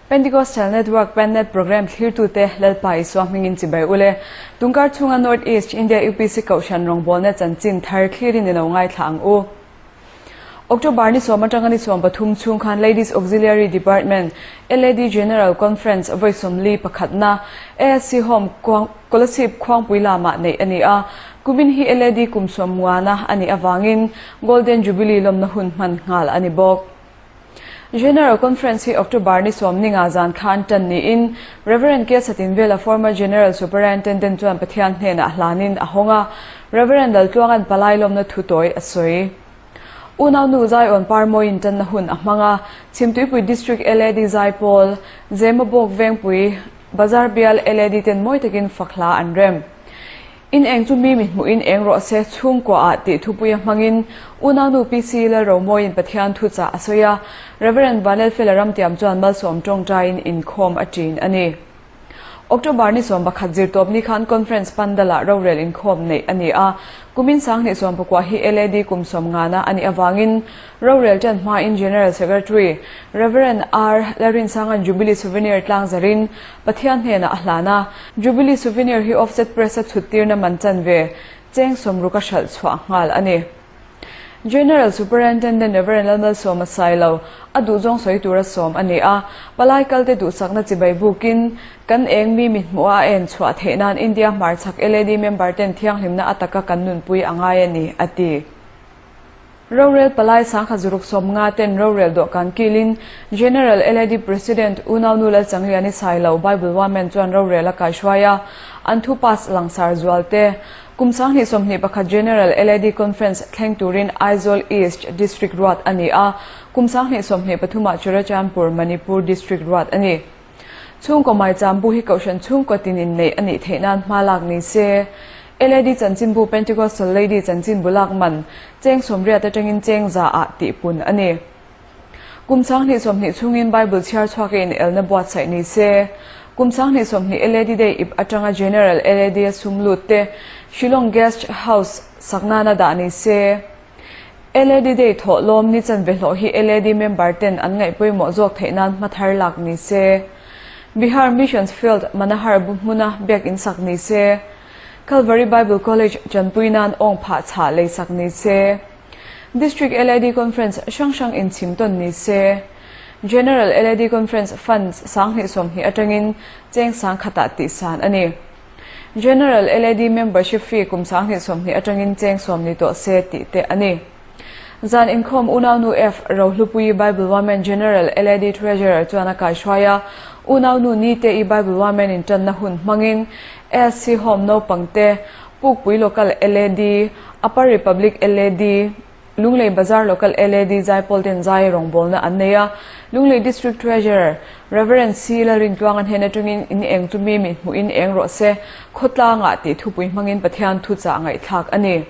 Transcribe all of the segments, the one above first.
Pentecostal Network Pennet Programme thlirtute Lalpa Isua hmingin chibai ule. Tungkar chhunga North East India UPC Kohhran rawngbawlna chanchin thar thlirin i lo ngaithla ang u. October ni sawm atanga ni 13 chhung khan Ladies Auxiliary Department, LAD, General Conference vawi 41 pakhatna ASC Home Kolasib Khuangpui lamah neih a ni a. Kumin hi LAD kum sawm muana a nih avangin Golden Jubilee lawmna hun hman nghal a ni bawk. General Conference hi October ni 15 zan khan tan niin Rev. K Satinvela former General Superintendent chuan Pathian hnenah hlanin a hawng a, Rev. Laltluanga'n palai lawmna thu tawi a sawi. Unau nu Zaiawn Parmawiin tanna hun a hmang a, Chhimtuipui District LAD Zaipawl, Zemabawk Vengpui, Bazar bial LAD ten mawi takin fak hla an rem. In eng chu mi mi hmuhin eng rawh se chhungkua ah tih thupuia hmangin unaunu PC Lalromawiin Pathian thuchah a sawi a, Rev. Vanlalfela Ramtiam chuan malsawm tawngtaiin inkhawm a ṭin a ni. October ni 11 zirtawp ni khan Conference Pandal-ah rorel inkhawm neih a ni a, kumin 2019 hi LAD kum sawmngana a nih avangin rorel ṭan hmain General Secretary Rev. R. Lalrinsanga'n Jubilee Souvenir tlangzarin Pathian hnenah a hlan a, Jubilee Souvenir hi offset press a chhuttirna man chanve cheng sawmruk a hralh chhuah nghal a ni. General Superintendent Rev. Lalmalsawma Sailo a duhzawng sawi tura sawm a ni a, palai kalte duhsakna chibai bukin kan eng mi mi hmuha a en chhuah theih nan India hmarchhak LAD member ten thianghlimna a taka kan nunpui a ngai a ni, a ti. Rorel palai sangkhat zuruk 50 ten rorel dawhkan kilin General LAD President Unaunu Lalchangliani Sailo Bible Women chuan rorel a kaihruai a, an thu pass langsar zual te. Kum 2021 General LAD Conference thleng turin Aizawl East District ruat a ni a, kum 2023 ah Churachandpur, Manipur District ruat a ni. Chhungkaw maicham bu hi Kohhran chhungkaw tin inneih a nih theih nan hma lak ni se. LAD chanchinbu Pentecostal Lady chanchinbu lak man cheng 80 atangin cheng za ah tih pun a ni. Kum 2020 chhungin Bible chhiar chhuak a inelna buatsaih ni se. Kum 2020 LAD Day ip atanga General LAD a sum lut te Shillong Guest House sak nana dah ni se. LAD Day thawh lawm ni chanve hlawh hi LAD member ten an ngaih pawimawh zawk theih nan hma thar lak ni se. Bihar Missions Field Manahar bu hmuna biak in sak ni se. Calvary Bible College chanpui nan awng phah chhah lei sak ni se. District LAD Conference hrang hrang inchhim tawn ni se. General LAD Conference Funds 2020 atangin cheng 1000 ah tihsan a ni. General LAD membership fee kum 2020 atangin cheng 10 ni tawh se tih te a ni. Zan inkhawm unaunu F. Rohlupuii Bible Women General LAD Treasurer chuan a kaihruai a, unaunu Nite-i Bible Women in tanna hun hmangin SC Home naupang te, Pukpui Local LAD, Upper Republic LAD, Lunglei Bazar Local LAD Zaipawl ten zai rawngbawlna an nei a, Lunglei District Treasurer, Rev. C. Lalrintluanga hnen atangin in eng chu mi mi hmuhin eng rawh se, khawtlangah tih thupui hmangin Pathian thuchah ngaihthlak a ni.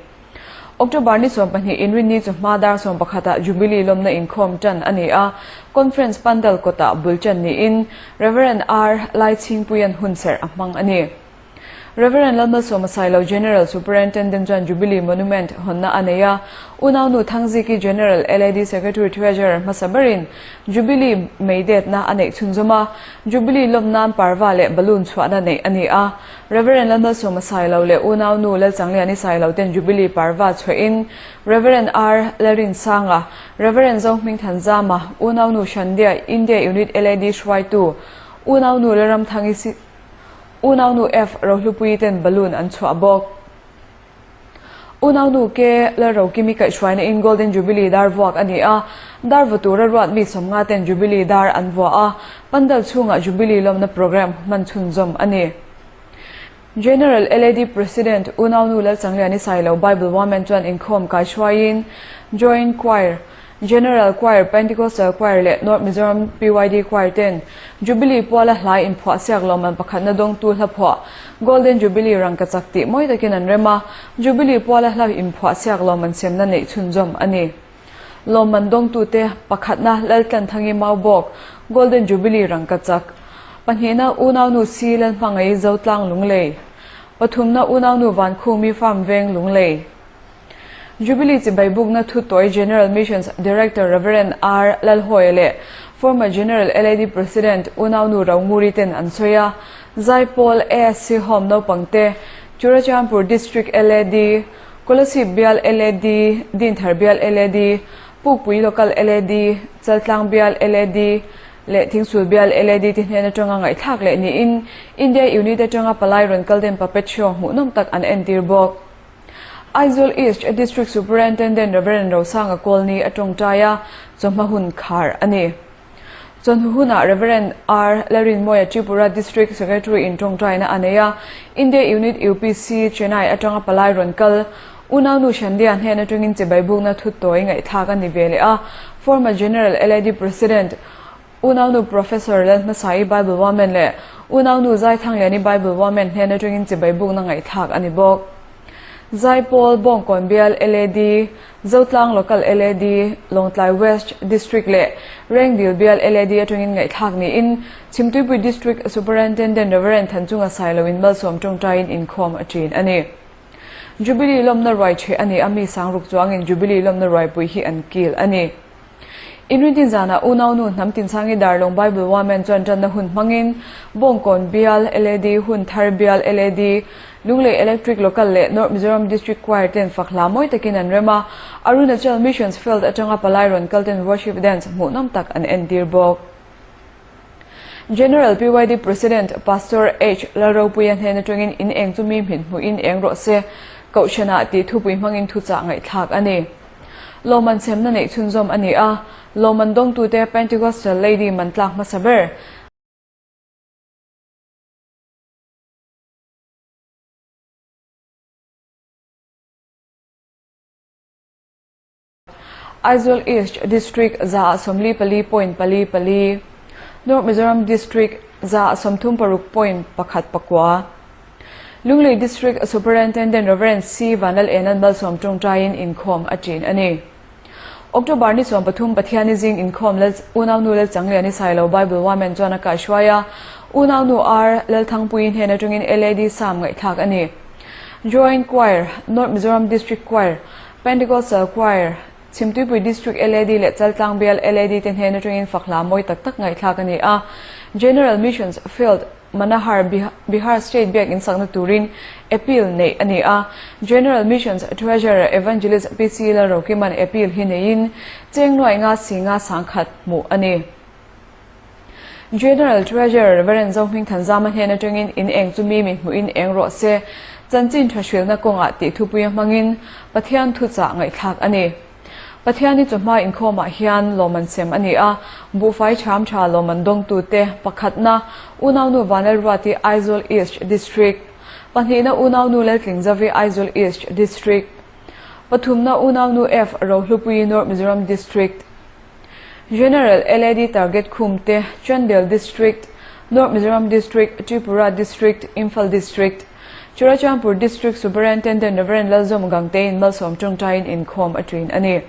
October ni 12 inrinni chu hma dar 11 ah Jubilee lawmna inkhawm tan a ni a, Conference Pandal kawtah bul tan niin Rev. R. Laichhingpuia'n hunserh a hmang a ni. Rev. Lalmalsawma Sailo General Superintendent chuan Jubilee Monument hawnna a nei a, unaunu Thangziki General LAD Secretary Treasurer hmasa berin Jubilee meidetna a neih chhunzawm a, Jubilee lawm nan parva leh balloon chhuahna neih a ni a. Rev. Lalmalsawma Sailo leh unaunu Lalchangliani Sailo ten Jubilee parva chhuahin Rev. R. Lalrinsanga, Rev. Zohmingthanzama, unaunu Shandia India Unit LAD hruaitu, unaunu Lalramthangi Unaunu F. Rohlupuii ten balloon an chhuah bawk. Unaunu K. Lalrokimi kaihhruaina in Golden Jubilee dar vuak a ni a, dar vaw tura ruat mi 50 ten Jubilee dar an vuah a, pandal chhungah Jubilee lawmna programme hman chhunzawm a ni. General LAD President Unaunu Lalchangliani Sailo Bible Women chuan inkhawm kaihhruaiin Joint Choir, General Choir, Pentecostal Choir leh North Mizoram PYD Choir ten Jubilee puala hlai inphuah siak lawmman pakhatna dawngtu hla phuah Golden Jubilee rangkachak tih mawi takin an rem a, Jubilee puala hla inphuah siak lawmman semna neih chhunzawm a ni. Lawmman dawngtute pakhatna Laltlanthangi Maubawk, Golden Jubilee rangkachak, pahnihna Unaunu Si Lalhmangaih Zotlang Lunglei, pathumna Unaunu Vankhumi Farm Veng Lunglei. Jubilee chibai bukna thutawi General Missions Director Rev. R. Lalhawia leh Former General LAD President Unaunu Ronguri ten an sawi a. Zaipawl ASC Home naupangte, Churachandpur District LAD, Kolasib Bial LAD, Dinthar Bial LAD, Pukpui Local LAD, Chaltlang Bial LAD leh Thingsul Bial LAD te hnen atanga ngaihthlak leh niin India Unit atanga palai rawn kal ten puppet show hmuhnawm tak an entir bawk. Aizawl East District Superintendent Rev. Rosanga Kawlni a tawngtai a, chawhma hun khar a ni. Chawhnu hunah Rev. R. Larinmawia Tripura District Secretary in tawngtaina a nei a, India Unit UPC Chennai atanga palai rawn kal Unaunu Shandia hnen atangin chibai bukna thutawi ngaihthlak a ni ve leh a, Former General LAD President Unaunu Professor Lalhmasai Bible Woman leh Unaunu Zaithangliani Bible Woman hnen atangin chibai bukna ngaihthlak a ni bawk. Zaipawl, Bawngkawn Bial LAD, Zotlang Local LAD, Lawngtlai West District leh Rengdil Bial LAD atangin ngaihthlak niin Chhimtuipui District Superintendent Rev. Thanchunga Sailoin malsawm tawngtaiin inkhawm a ṭin a ni. Jubilee lawmna ruai ṭheh a ni a, mi sangruk chuangin Jubilee lawmna ruaipui hi an kil a ni. Inrintin zanah unaunu hnam tinsangi Darlawng Bible Women chuan tanna hun hmangin Bawngkawn Bial LAD, Hunthar Bial LAD, Lunglei Electric Local leh North Mizoram District Choir ten fak hla mawi takin an rem a, Arunachal Missions Field atanga palai rawn kal ten worship dance hmuhnawm tak an entir bawk. General PYD President Pastor H. Lalropuia hnen atangin in eng chu mi hmin hmuhin eng rawh se, Kohhranah tih thupui hmangin thuchah ngaihthlak a ni. Lawmman chhemna neih chhunzawm a ni a, lawmman dawngtute Pentecostal Lady man tlak hmasa ber. Aizawl East District 144 point pali pali, North Mizoram District 36 point pakhat pakua. Lunglei District Superintendent Rev. C. Vanlal Enan malsawm tawngtaiin inkhawm a ṭin a ni. October ni 13 Pathiani zing inkhawm Lal Unaunu Lalchangliani Sailo Bible Women chuan a kaihhruai a, Unaunu R. Lalthangpuii hnen aṭangin LAD Sam ngaihthlak a ni. Joint Choir, North Mizoram District Choir, Pentecostal Choir, Chhimtuipui District LAD leh Chaltlang Bial LAD te hnen atangin fak hla mawi tak tak ngaihthlak a ni a. General Missions Field, Manahar, Bihar State biak insakna turin appeal neih a ni a. General Missions Treasurer Evangelist PC Lalrokiman appeal hi neiin cheng nuai nga si nga sangkhat hmuh a ni. General Treasurer Rev. Zohming Thanzama hnen atangin in eng chu mi mi hmuhin eng rawh se, chanchin tha hrilna kawngah tih thupuia hmangin Pathian thuchah ngaihthlak a ni. Pathian hi chawhma inkhawmah hian lawmman sem a ni a, buhfai cham tha lawmman dawngtute pakhatna Unaunu Vanlalruati Aizawl East District, pahnihna Unaunu Laltlingzavi Aizawl East District, pathumna Unaunu F Rohlupui North Mizoram District, General LAD Target khum te Chandel District, North Mizoram District, Tripura District, Imphal District, Churachandpur District Superintendent Rev. Lalzawm Gangtein malsawm tawngtaiin inkhawm a ṭin a ni.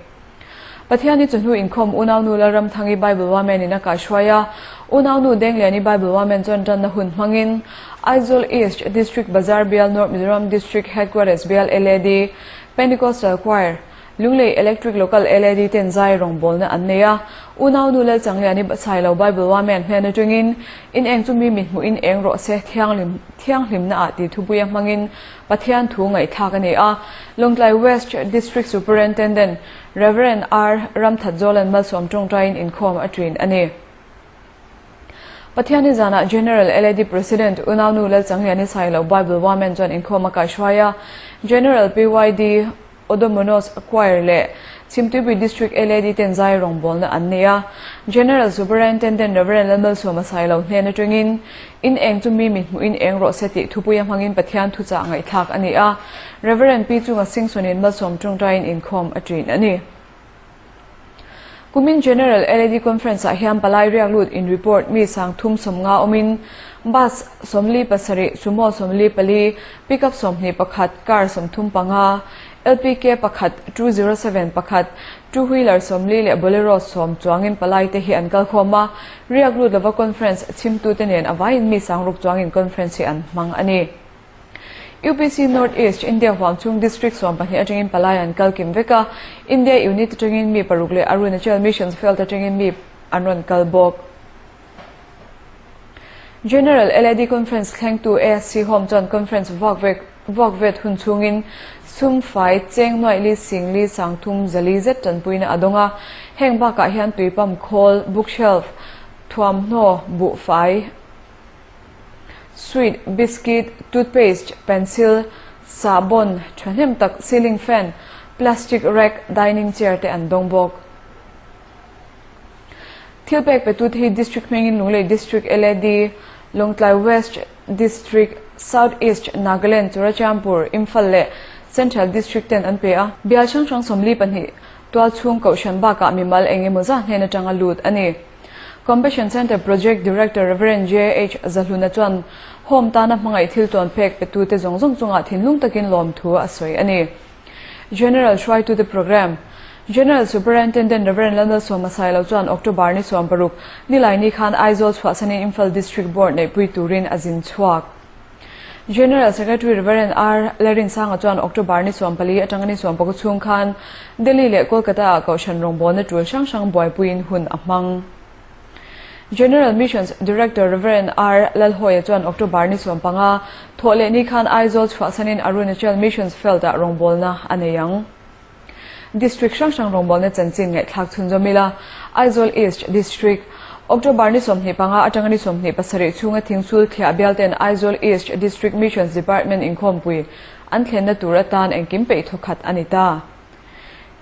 Pathiani chawhnu inkhawm unaunu Lalramthangi Bible Women in a kaihhruai a, unaunu Dengliani Bible Women chuan tanna hun hmangin Aizawl East District Bazar Bial North Mizoram District Headquarters Bial LAD Pentecostal Choir Lunglei Electric Local LAD ten zai rawngbawlna an nei a, unau nu Lalchangliani Sailo Bible Women hnen atangin in eng chu mi mithmuhin eng rawh se thianghlim thianghlimna ah tih thupuia hmangin Pathian thu ngaihthlak a ni a. Lawngtlai West District Superintendent Rev. R. Ramthatzawlan malsawm tawngtaiin inkhawm a ṭin a ni. Pathiani zanah General LAD President Unaunu Lalchangliani Sailo Bible Women chuan inkhawm a kaihhruai a, General PYD Odomonos Choir leh Chhimtuipui District LAD ten zai rawngbawlna an nei a. General Superintendent Rev. Lalmalsawma Sailo hnen atangin In eng chu mi mithmuhin eng rawh se tih thupuia hmangin Pathian thuchah ngaihthlak a ni a. Rev. Pi chunga Singsonin malsawm tawngtaiin inkhawm a ṭin a ni. Kumin General LAD Conference ah hian palai riak lut in report mi sang thum 50 awmin bus 47, sumo 44, pickup 21, car 35, LPK pakhat, 207 pakhat, two wheeler 40 leh bolero 10 chuangin palai te hi an kal khawm a, riak lut lova conference chhimtute nen a vaiin mi 6000 chuangin conference hi an hmang a ni. UPC North East India huam chhung District 12 atangin palai an kal kim vek a, India Unit atangin mi paruk leh Arunachal Missions Field atangin mi an rawn kal bawk. General LAD Conference thlengtu ASC Home chuan Conference vuak vek vuak vet hun chhungin sum fai cheng nuaih li sing li sang thum zali zet tanpuina a dawng a. Heng bakah hian tui pump khawl, bookshelf, thuamhnaw, buhfai, sweet, biscuit, toothpaste, pencil, sahbawn, thahnem tak, ceiling fan, plastic rack, dining chair te an dawng bawk. Thil pek petute hi District hmingin Lunglei District LAD, Lawngtlai West District, South East Nagaland, Churachandpur, Imphal leh Central District ten an pe a. Bial hrang hrang 42 tualchhung kohhran bakah mimal eng emaw zah hnen atanga lut a ni. Compassion Centre Project Director Rev. JH Zahluna chuan Home tana hmangaih thil tawn pek petute zawng zawng chungah thinlung takin lawmthu a sawi a ni. General hruaitute Programme, General Superintendent Rev. Lalmalsawma Sailo chuan October ni 16, Nilaini khan Aizawl chhuahsanin Imphal District Board neihpui turin a zin chhuak. General Secretary Rev. R. Lalrinsanga chuan October ni 14 atanga ni 16 chhung khan Delhi leh Kolkata-ah Kohhran rawngbawlna tul hrang hrang buaipuiin hun a hmang. General Missions Director Rev. R. Lalhawia chuan October ni 15, thawh leh ni khan Aizawl chhuahsanin Arunachal Missions Field-ah rawngbawlna a nei ang. District hrang hrang rawngbawlna chanchin ngaihthlak chhunzawm ila, Aizawl East District, October ni 25 atanga ni 27 chhunga thingchul thliah bialten Aizawl East District Missions Department inkhawmpui an thlenna tur atan engkim peih thawkhat a ni ta.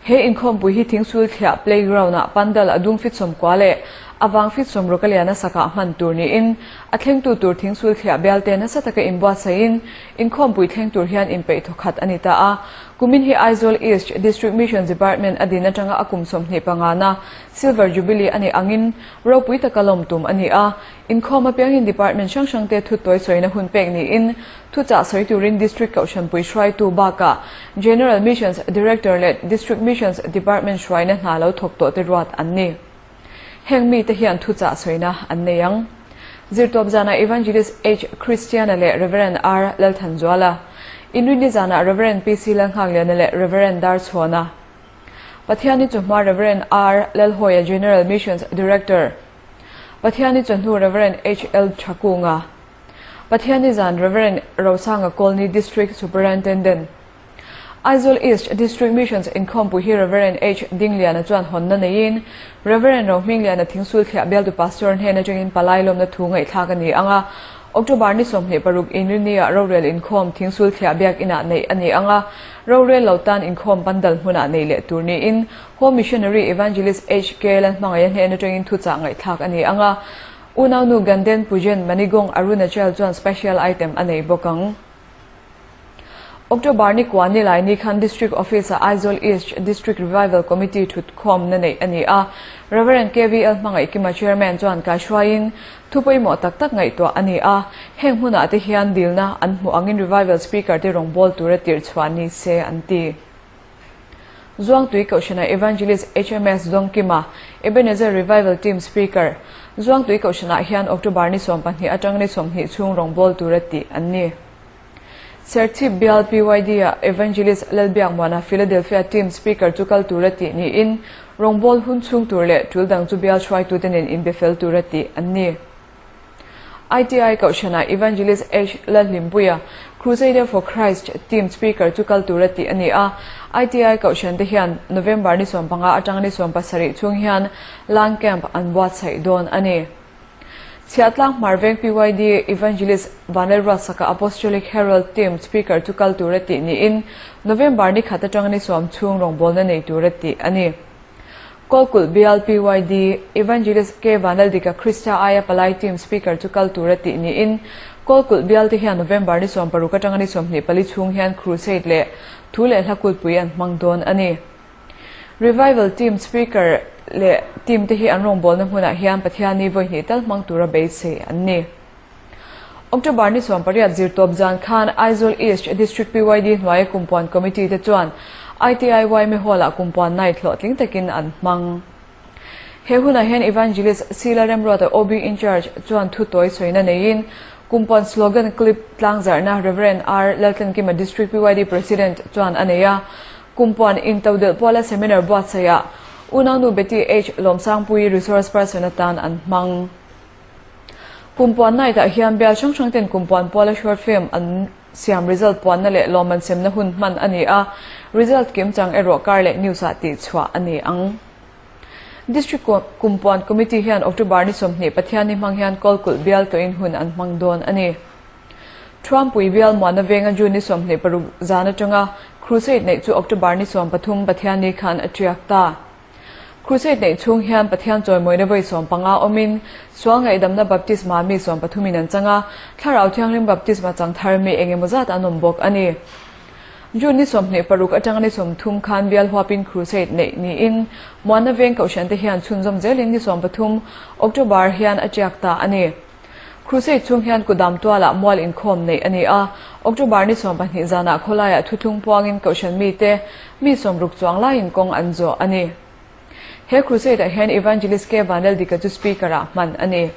He inkhawmpui hi thingsul thliah playground-ah pandal a dung fit 90 leh a vang fit 60 a lian a sakah hman tur niin a thlengtu tur thingsul thliah bialte nasa taka inbuatsaihin inkhawmpui thleng tur hian inpeih thawkhat a ni ta a. Kumin hi Aizawl East District Missions Department a din atanga a kum 25 na Silver Jubilee a nih angin ropui taka lawm tum a ni a. Inkhawm apiangin Department hrang hrangte thutawi sawina hun pek niin Thuchah sawi turin District Kohhranpui hruaitu bakah General Missions Director leh District Missions Department hruaina hna lo thawk tawh te ruat an ni. Heng mite hian thuchah sawina an nei ang. Zirtawp zanah Evangelist H. Christiana leh Rev. R. Lalthanzuala, Inrinni zanah Rev. PC Lalnghakliana leh Rev. Darchhuana, Pathianni chawhma Rev. R. Lalhawia General Missions Director, Pathianni chawhnu Rev. HL Thakunga, Pathianni zan Rev. Rosanga Colney District Superintendent, Aizawl East District Missions inkhawmpui hi Rev. H. Dingliana chuan hawnna neiin Rev. Rohmingliana Thingsul Thliah bialtu Pastor hnen atangin palai lawmna thu ngaihthlak a ni ang a, October ni 26 Inrinni-ah rorel inkhawm Thingsul Thliah biak inah neih a ni ang a, rorel lo tan inkhawm pandal hmunah neih leh tur niin Home Missionary Evangelist HK Lalhmangaia hnen atangin thuchah ngaihthlak a ni ang a, Unaunu Ganden Pujen Manigong Arunachal chuan special item a nei bawk ang. October ni kua ni lai ni khan District Office-ah Aizawl East District Revival Committee thutkhawmna neih a ni a. Rev. KVL Hmangaihkima Chairman chuan kaihruaiin thu pawimawh tak tak ngaihtuah a ni a. Heng hmunah te hian dilna an hmuh angin Revival Speaker te rawngbâwl tura tirh chhuah ni se an ti. Zuangtui Kohhranah Evangelist HMS Dawngkima, Ebenezer Revival Team Speaker, Zuangtui Kohhranah hian October ni 12 atang ni 20 chhung rawngbâwl tura tih an ni. Serchhip Bial PYD-ah Evangelist Lalbiakmuana Philadelphia Team Speaker chu kal tura tih niin rawngbâwl hun chhung tur leh tul dang chu bial hruaitute nen inbe fel tura tih an ni. ITI Kohhranah Evangelist H. Lalhlimpuia, Crusader for Christ Team Speaker chu kal tura tih a ni a. ITI Kohhran te hian November ni 15 atanga ni 17 chhung hian Lang Camp an buatsaih dawn a ni. Chhiahtlang Hmarveng PYD Evangelist Vanlalruatsaka Apostolic Herald Team Speaker chu kal tura tih niin November ni khat atanga ni 10 chhung rawngbawlna nei tura tih a ni. Kawlkulh Bial PYD, Evangelist K. Vanlaldika Krista aia palai team speaker chu kal tura tih niin Kawlkulh Bial te hian November ni 16 atanga ni 24 chhung hian Crusade leh thu leh hla kulhpui an hmang dawn a ni. Revival team speaker leh team te hi an rawngbawlna hmunah hian Pathianni vawi hnih tal hmang tura beisei an ni. October ni 18 zirtawp zan khan Aizawl East District PYD hnuaia Kumpuan Committee te chuan ITI Yma Hall-ah Kumpuan Night hlawhtling takin an hmang. He hunah hian Evangelist Sila Remruata OB In-charge chuan thu tawi sawina neiin Kumpuan slogan clip tlangzarhna Rev. R. Laltlankima District PYD President chuan a nei a. Kumpuan intodelh puala seminar buatsaihah Unaunu Betty H. Lawmsangpuii resource person atan an hmang. Kumpuan night ah hian bial hrang hrang ten kumpuan puala short film an siam result puanna leh lawmman semna hun hman a ni a, result kim chang erawh kar leh news ah tihchhuah a ni ang. District Kumpuan Committee hian October ni 20 Pathianni hmang hian Kawlkulh bial tawhin hun an hmang dawn a ni. Thuampui bial Muana venga June ni 26 zan atanga Crusade neih chu October ni 13 Pathianni khan a tiak ta. Crusade neih chhung hian Pathian chawimawina vawi 15 awmin sual ngaihdamna baptisma mi 13 in an chang a, Thlarau Thianghlim baptisma chang thar mi engemaw zat an awm bawk a ni. June ni 26 atanga ni 30 khan bial huapin Crusade neih niin Muana veng Kohhran te hian chhunzawm zelin ni 13 October hian a tiak ta a ni. Crusade chhung hian kudam tualah mual inkhawm neih a ni a, October ni 12 zanah khawlaiah thuthlung puangin Kohhran mite mi 60 chuang laiin kawng an zawh a ni. He Crusade-ah hian Evangelist K Vanlaldika chu Speaker-ah hman a ni.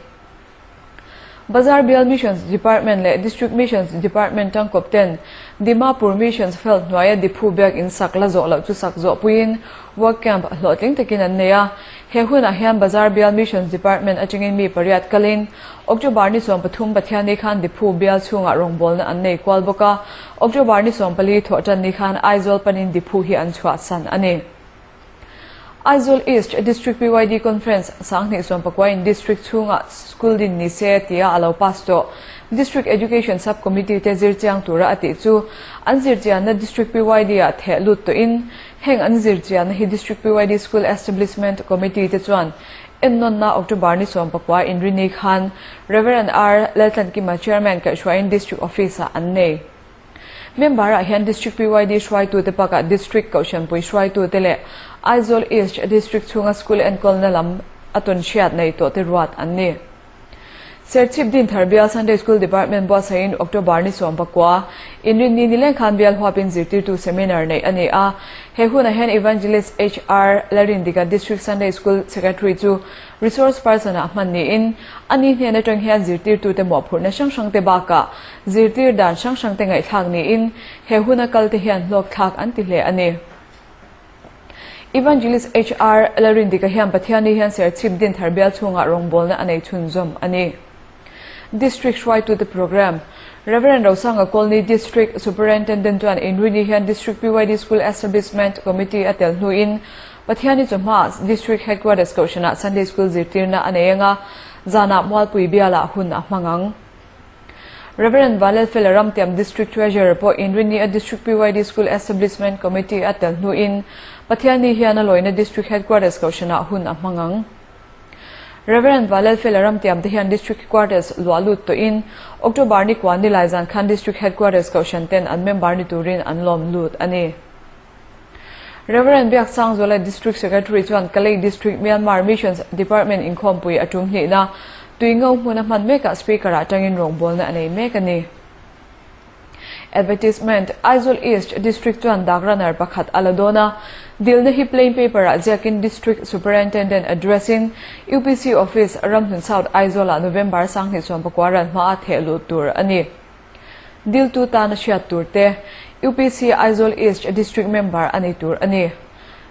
Bazar Bial Missions Department leh District Missions Department tangkawp ten Dimapur Missions Field hnuaia Diphu biak in sak la zawh loh chu sak zawh puiin work camp hlawhtling takin an nei a. He hunah hian Bazar Bial Missions Department atangin mi pariat kalin October ni 13 Pathianni khan Diphu bial chhungah rawngbawlna an nei kual bawk a, October ni 14 thawhtanni khan Aizawl panin Diphu hi an chhuahsan a ni. Aizawl East District PYD Conference 2019 in District chhungah school din ni se tia a lo pass tawh. District Education Sub Committee te zirchiang tura a tih chu an zirchianna District PYD ah theh lut tawhin heng an zirchianna hi District PYD School Establishment Committee te chuan ennawnna October ni 19 inrini khan Rev. R. Laltlankima Chairman kaihhruaiin District Office ah an nei. Member ah hian District PYD hruaitute bakah District Kohhranpui hruaitute leh Aizawl East District chhunga school enkawlna lam a tawn hriat nei tawh te ruat an ni. Serchhip Dinthar Bial Sunday School Department buatsaihin October ni 19 inrinni nileng khan bial huapin zirtirtu seminar neih a ni a. He hunah hian Evangelist HR Lalrindika District Sunday School Secretary chu Resource person ah hman niin a ni hnen atang hian zirtirtute mawhphurhna hrang hrang te bakah zirtir dan hrang hrang te ngaihthlak niin he huna kal te hian hlawkthlak an ti hle a ni. Evangelist HR Lalrindika hian Pathianni hian Serchhip Dinthar bial chhungah rawngbawlna a nei chhunzawm a ni. District hruaitute Programme, Rev. Rosanga Colney District Superintendent chuan Inrini hian District PYD School Establishment Committee a tel hnuin Pathianni chawhmaah District Headquarters Kohhranah Sunday School zirtirna a nei anga zanah Mualpui bialah hun a hmang ang. Rev. Vanlalfela Ramtiam District Treasurer pawh Inrini a District PYD School Establishment Committee a tel hnuin Pathianni hian a lawina District Headquarters Kohhranah hun a hmang ang. Rev. Vanlalfela Ramtiam te hian District Headquarters luah lut tawhin October ni kua nilai zan khan District Headquarters Kohhran ten an member ni turin an lawm lut a ni. Rev. Biaksangzuala District Secretary chuan Kalay District Myanmar Missions Department inkhawmpui a tum hnihna Tuingo hmuna hman mekah Speaker-ah tangin rawngbawlna a nei mek a ni. Advertisement, Aizawl East District chuan dak runner pakhat a la dawn a, dilna hi plain paper-ah ziakin District Superintendent address-in UPC Office, Ramhlun South, Aizawl-ah November 2019 ran hmaa theh luh tur a ni. Diltu tana hriat tur te, UPC Aizawl East District member a ni tur a ni.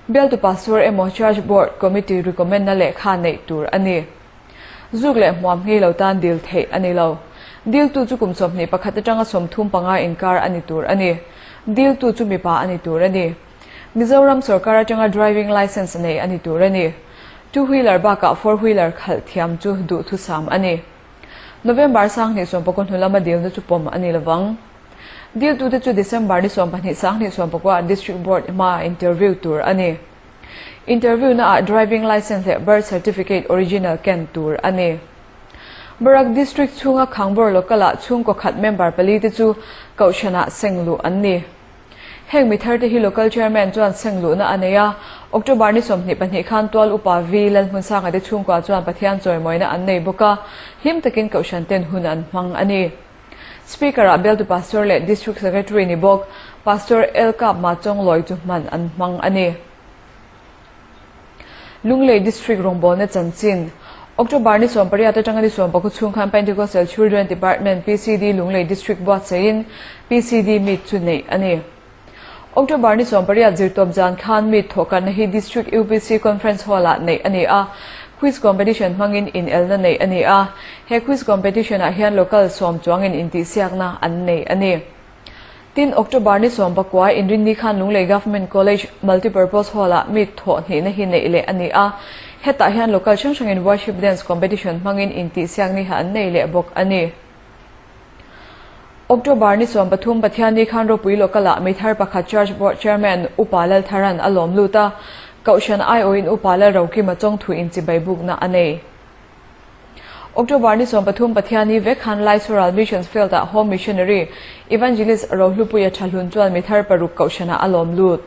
Bialtu Pastor emaw Church Board Committee recommend-na lehkha neih tur a ni. Zuk leh hmuam ngei lo tan dil theih a ni lo. Diltu chu kum 21 atanga 35 inkar a ni tur a ni. Diltu chu mipa a ni tur a ni. Mizoram sorkar atanga driving licence nei a ni tur a ni. Two wheeler bakah four wheeler khalh thiam chu duhthusam a ni. November 2019 hnu lama dilna chu pawm a ni lovang. Diltute chu December ni 12 2019 District Board hmaah interview tur a ni. Interview naah driving licence leh birth certificate original ken tur a ni. Barak District chhunga Khangbawr Local-ah chhungkaw khat member pali te chu Kohhranah seng luh an ni. Heng mi thar te hi Local Chairman chuan seng luhna a nei a, October ni 22 khan Tual Upa V Lalhmunsanga te chhungkua chuan Pathian chawimawina an nei bawk a, hlim takin Kohhran ten hun an hmang a ni. Speaker-ah Bialtu Pastor leh District Secretary ni bawk Pastor L Kap Machawnglawi chu hman an hmang a ni. Lunglei District rawngbawlna chanchin. October ni 18 atanga ni 19 chhung khan Pentecostal Children Department, PCD, Lunglei District buatsaihin PCD Meet chu neih a ni. October ni 18 zirtawp zan khan Meet thawhkanna hi District UPC Conference Hall-ah neih a ni a, Quiz Competition hmangin inelna neih a ni a. He Quiz Competition-ah hian local sawm chuangin intihsiakna an nei a ni. Tin, October ni 19 Inrinni khan Lunglei Government College Multipurpose Hall-ah Meet thawh hnihna hi neih leh a ni a. Hetah hian local hrang hrangin Worship Dance Competition hmangin intihsiakni ha an nei leh bawk a ni. October ni 13 Pathianni khan ropui local-ah Mithar pakhat Church Board Chairman Upa Laltharan a lawm lut a, Kohhran aiawhin Upa Lalrokima chawngthu inchibai bukna a nei. October ni 13 Pathianni vek khan Laichhural Missions Field-ah Home Missionary Evangelist Rohlupuia Thahlun chuan mithar paruk kohhranah a lawm lut.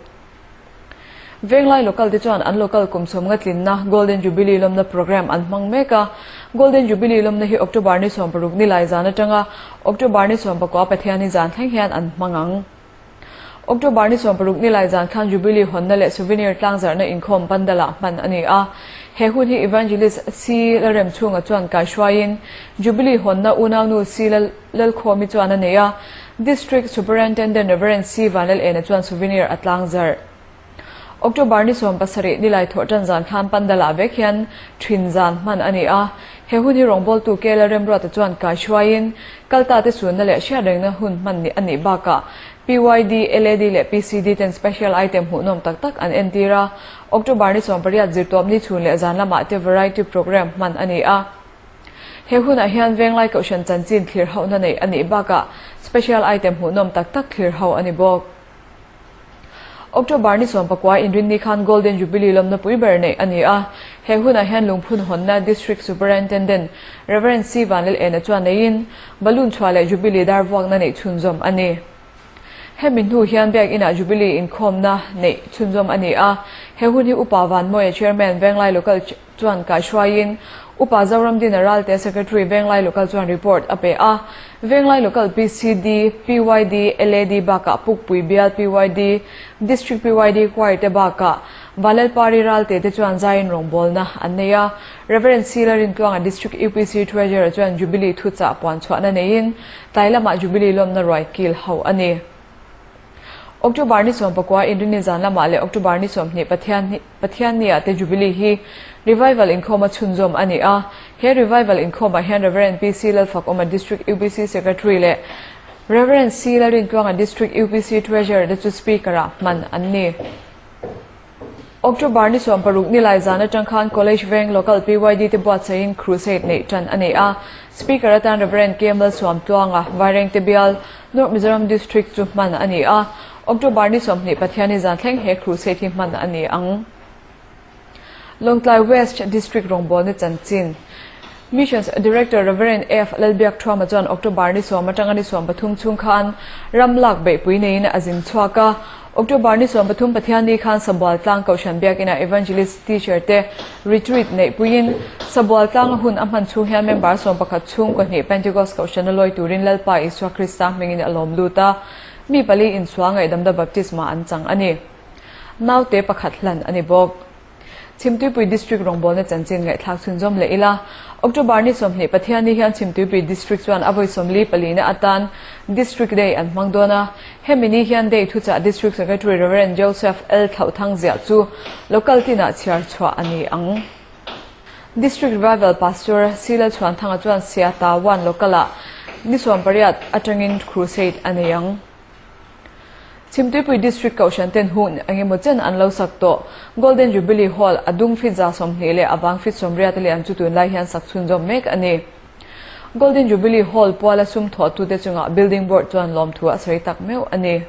Venglai local te chuan an local kum sawmnga tlinna Golden Jubilee lawmna programme an hmang mek a. Golden Jubilee lawmna hi October ni 16 nilai zan atanga October ni 19 Pathianni zan thleng hian an hmang ang. October ni 16 nilai zan khan Jubilee hawnna leh Souvenir tlangzarhna inkhawm Pandalah hman a ni a. He hun hi Evangelist C. Lalremchhunga chuan kaihruaiin Jubilee hawnna unaunu C. Lalkhawmi chuan a nei a. District Superintendent Rev. C. Vanlalena chuan Souvenir a tlangzarh. October ni 17 nilai thawhtan zan khan Pandalah vek hian thin zan hman a ni a. He hun hi rawngbawltu Kela Remruata chuan kaihruaiin kalta te sunna leh hriatrengna hun hman a nih bakah PYD, LAD leh PCD ten special item hmuhnawm tak tak an entir a. October ni 18 zirtawpni chhun leh zan lamah te variety programme hman a ni a. He hunah hian Venglai Kohhran chanchin thlir hauhna neih a nih bakah special item hmuhnawm tak tak thlir hauh a ni bawk. October ni 19 inrinni khan Golden Jubilee lawmna pui ber neih a ni a. He hunah hian lungphun hawnna District Superintendent Rev. C. Vanlalena chuan neiin balloon chhuah leh Jubilee dar vuakna neih chhunzawm a ni. Hemi hnu hian Biak Inah Jubilee inkhawmna neih chhunzawm a ni a. He hun hi Upa Vanmawia Chairman Venglai Local chuan kaihruaiin Upa Zoramdina Ralte Secretary Venglai Local chuan report a pe a. Venglai Local PCD, PYD, LAD bakah Pukpui Bial PYD, District PYD Choir te bakah Vanlalpari Ralte te chuan zaiin rawngbawlna an nei a. Rev. Sila Rintluanga District UPC Treasurer chuan Jubilee thuchah puanchhuahna neiin tlai lamah Jubilee lawmna ruai kil ho a ni. October ni 19 Inrinni zan lamah leh October ni 20 Pathian Pathianni-ah te Jubilee hi Revival inkhawma chhunzawm a ni a. He Revival inkhawmah hian Rev. PC Lalfakawma District UPC Secretary leh Rev. C Lalrintluanga District UPC Treasurer te chu Speaker-ah hman an ni. October ni 16 nilai zan atang khan College Veng Local PYD te buatsaihin Crusade neih tan a ni a. Speaker atan Rev. KM Lalsuamtluanga, Vairengte Bial, North Mizoram District chu hman a ni a. October ni 20 Pathianni zan thleng he Crusade hi hman a ni ang. Lawngtlai West District rawngbawlna chanchin Missions Director Rev. F. Lalbiakthuama chuan October ni 10 atanga ni 13 chhung khan ram lak beihpui neiin a zin chhuak a. October ni 13 Pathianni khan Sabual Tlang Kohhran Biakinah Evangelist Teacher te retreat neihpuiin Sabual Tlanga hun a hman chhung hian member 11 chhungkaw hnih Pentecost Kohhrana lawi turin Lalpa Isua Krista hmingin a lawm lut a, mi pali inchhuah ngaihdamna baptisma an chang a ni. Naute pakhat hlan a ni bawk. Chhimtuipui District rawngbawlna chanchin ngaihthlak chhunzawm leh ila. October ni 20 Pathianni hian Chhimtuipui District chuan a vawi 44 na atan District Day an hmang dawn a. Hemi ni hian Day thuchah District Secretary Rev. Joseph L. Thlauhthang ziah chu local tinah chhiar chhuah a ni ang. District Revival Pastor C. Lalchhuanthanga chuan Siata One Local-ah ni 18 atangin Crusade a nei ang. Chhimtuipui District Kohhran ten hun eng emaw chen an lo sak tawh. Golden Jubilee Hall a dung feet 20 leh a vang feet 80 lian chu tunlai hian sak chhunzawm mek a ni. Golden Jubilee Hall puala sum thawhtute chungah Building Board chuan lawmthu a sawi tak meuh a ni.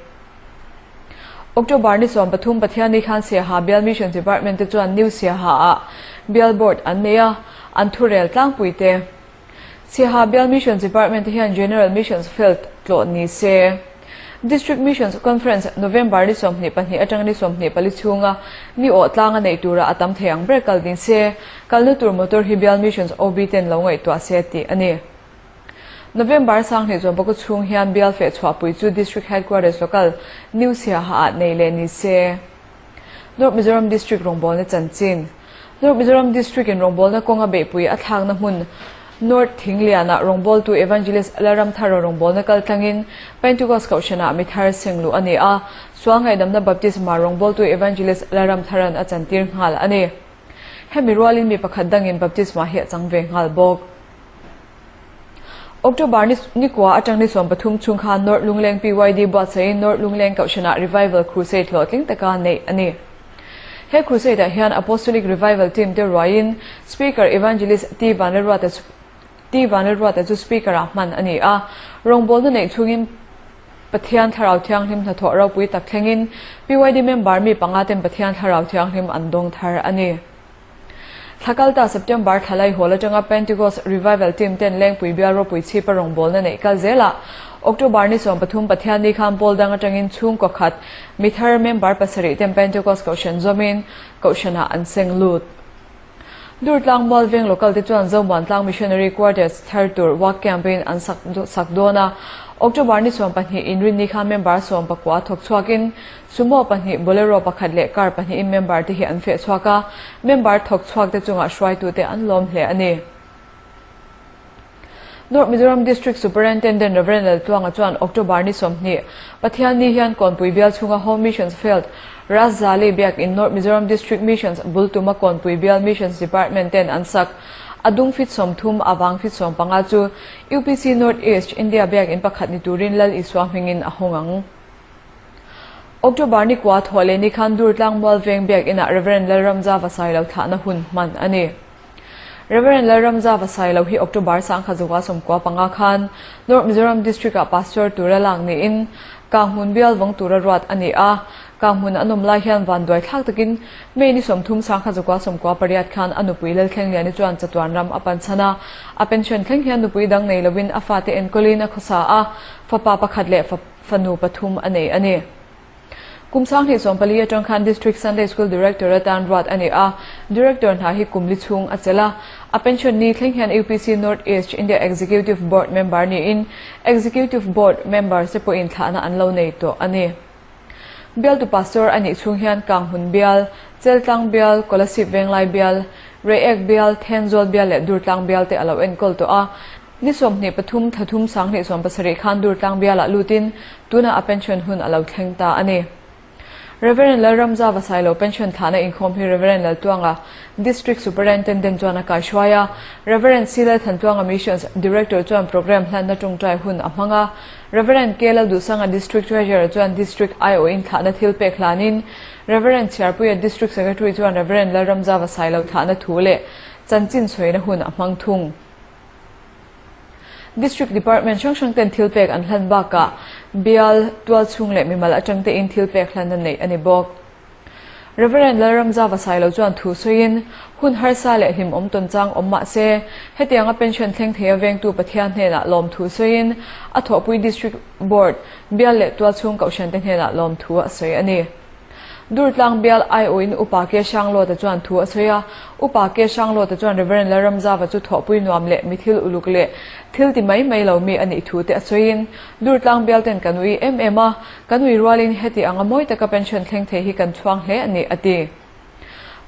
October ni 13 Pathianni khan Siaha Bial Mission Department te chuan New Siaha-ah Bial Board an nei a, an thurel tlangpui te. Siaha Bial Missions Department te hian General Missions Field tlawh ni se. District Missions Conference November ni 22 atanga ni 24 chhunga ni awh tlanga neih tura a tam thei ang ber kal ni se. Kalna tur motor hi Bial Missions OB ten lo ngaihtuah se tih a ni. November 20 chuan bawka chhung hian Bial feh chhuahpui chu District Headquarters Local New Siaha ah nei leh ni se. North Mizoram District rawngbawlna chanchin. North Mizoram District in rawngbawlna kawnga beihpui a thlakna hmun North Thinglianah rawngbawltu Evangelist Lalramthara rawngbawlna kal tlangin Pentecost Kohhranah mi thar seng luh a ni a, sual ngaihdamna Baptisma rawngbawltu Evangelist Lalramtharan a chantir nghal a ni. Hemi rualin mi pakhat dangin Baptisma hi a chang ve nghal bawk. October ni nikua atang ni 13 chhung khan North Lungleng PYD buatsaihin North Lungleng Kohhranah Revival Crusade hlawhtling taka neih a ni. He Crusade-ah hian Apostolic Revival Team te ruaiin Speaker Evangelist T Vanlalruata T Vanlalruata chu Speaker-ah hman a ni a. Rawngbawlna neih chhungin Pathian Thlarau Thianghlim hnathawh ropui tak thlengin PYD member mi panga ten Pathian Thlarau Thianghlim an dawng thar a ni. Thla kalta September thla laihawl atanga Pentecost Revival Team ten Lengpui bial ropui chhipa rawngbawlna neih kal zelah October ni 13 Pathianni khan pawl dang atangin chhungkaw khat mi thar member pasarih ten Pentecost Kohhran zawmin Kohhranah an seng lut. Durtlang Mualveng Local te chuan Zomuantlang Missionary Quarters thar tur work camp in an sak sak dawn a, October ni 12 inrinni khan member 19 thawk chhuakin Sumo pahnih, Bolero pakhat leh car pahnihin member te hi an feh chhuak a, member thawk chhuak te chungah hruaitute an lawm hle a ni. North Mizoram District Superintendent Rev. Laltluanga chuan October ni 20, Pathianni hian Kawnpui bial chhunga Home Missions Field, Raszali biakin North Mizoram District Missions bul tuma Kawnpui bial Missions Department ten an sak a dung fit 30 avang fit 15 chu UPC North East India biakin pakhat ni turin Lal Isua hmingin a hawng ang. October ni kua thawh leh ni khan Durtlang Mualveng biakinah Rev. Lalramza Vasailo thlahna hun hman a ni. Rev. Lalramza Vasailo hi October 1995 khan North Mizoram District-ah Pastor tura lak niin Kanghmun bial vawng tura ruat a ni a. Kanghmun an awm lai hian vanduai thlak takin May ni 30 1998 khan a nupui Lalthlengliani chuan chatuan ram a pan chhan a. A pension thleng hian nupui dang nei lovin a fate enkawlin a khawsa a, fapa pakhat leh fanu pathum a nei a ni. Kum 2014 atang khan District Sunday School Director atan ruat a ni a, Director hna hi kum li chhung a chelh a. A pension ni thleng hian UPC North East India Executive Board member niin Executive Board members te pawhin thlahna an lo nei tawh a ni. Bialtu Pastor a nih chhung hian Kanghmun Bial, Cheltlang Bial, Kolasib Venglai Bial, Reiek Bial, Thenzawl Bial leh Durtlang Bial te a lo enkawl tawh a. Ni 23 thla thum 2017 khan Durtlang bialah lutin tunah a pension hun a lo thleng ta a ni. Rev. Lalramza Vasailo pension thlahna inkhawm hi Rev. Laltuanga, District Superintendent chuan a kaihruai a, Rev. C. Lalthantuanga Missions Director chuan programme hlanna tawngtai hun a hmang a, Rev. K. Lalduhsanga District Treasurer chuan District aiawhin thlahna thil pek hlanin Rev. Chhiarpuia District Secretary chuan Rev. Lalramza Vasailo thlahna thu leh chanchin chhuaina hun a hmang thung. District Department hrang hrang ten thil pek an hlan bakah bial, tual chhung leh mimal atang te in thil pek hlan a neih a ni bawk. Rev. Lalramza Vasailo chuan thu sawiin, hun harsa leh hlimawm tawn chang awm mah se, hetianga pension thleng thei a vengtu Pathian hnenah lawm thu sawiin, a thawhpui District Board, bial leh tual chhung kohhran te hnenah lawm thu a sawi a ni. Durtlang bial aiawhin Upa Ke Hranglawta chuan thu a sawi a. Upa Ke Hranglawta chuan Rev. Lalramzava chu thawhpui nuam leh mi thil uluk leh thil ti mai mai lo mi a nih thu te a sawiin, Durtlang bial ten kan ui em em a, kan ui rualin heti anga mawi taka pension thleng thei hi kan chhuang hle a ni, a ti.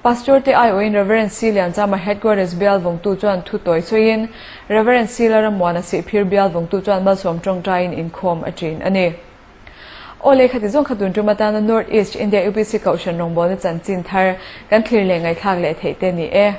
Pastor te aiawhin Rev. C. Lianchama Headquarters bial vawngtu chuan thu tawi sawiin, Rev. C. Lalrammuana Sihphir bial vawngtu chuan malsawm tawngtaiin inkhawm a ṭin a ni. Aw lehkha ti zawng kha tun tum atana North East India UPC Kohhran rawngbawlna chanchin thar kan thlir leh ngaihthlak leh theih te ni e.